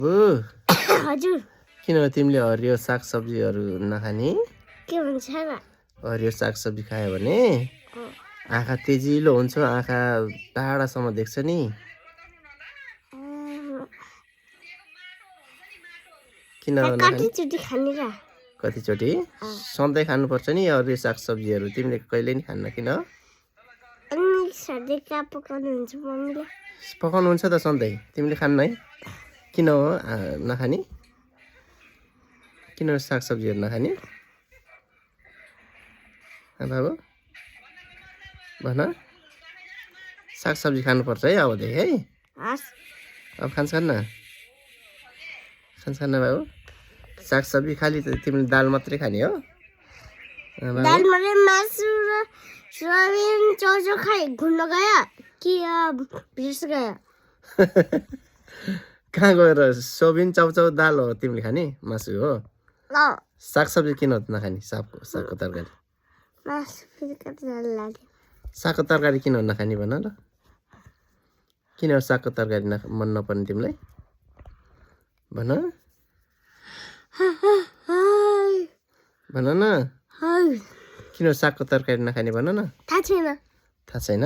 ओ हजुर किन तिमीले हरियो सागसब्जीहरू नखाने? के भन्छ र हरियो सागसब्जी खायो भने आँखा तेजिलो हुन्छ, आँखा टाढासम्म देख्छ नि। किन नखाने? कतिचोटि खाने र कतिचोटि? सधैँ खानुपर्छ नि हरियो सागसब्जीहरू। तिमीले कहिले नि खान्न किन? अनि सधैँ कहाँ पकाउनुहुन्छ मम्मीले? पकाउनुहुन्छ त सधैँ, तिमीले खान्न है? किन हो नखाने? किन सागसब्जीहरू नखाने? बाबु भन, सागसब्जी खानुपर्छ है अबदेखि है। हस् अब खान्छ बाबु? सागसब्जी खालि तिमीले दाल मात्रै खाने हो? दाल मात्रै मासु र सोयाबिन चाउचाउ खाए घुम्न गयो कि बिर्स गयो? कहाँ गएर सोयाबिन चाउचाउ दाल हो तिमीले खाने? मासु हो? सागसब्जी किन नखाने? सागको तरकारी मासु फेरि कति राम्रो लाग्यो। सागको तरकारी किन नखाने भन ल? किन सागको तरकारी मन नपर्ने तिमीलाई? भन भन न, किन सागको तरकारी नखाने भन न? थाहा छैन। थाहा छैन?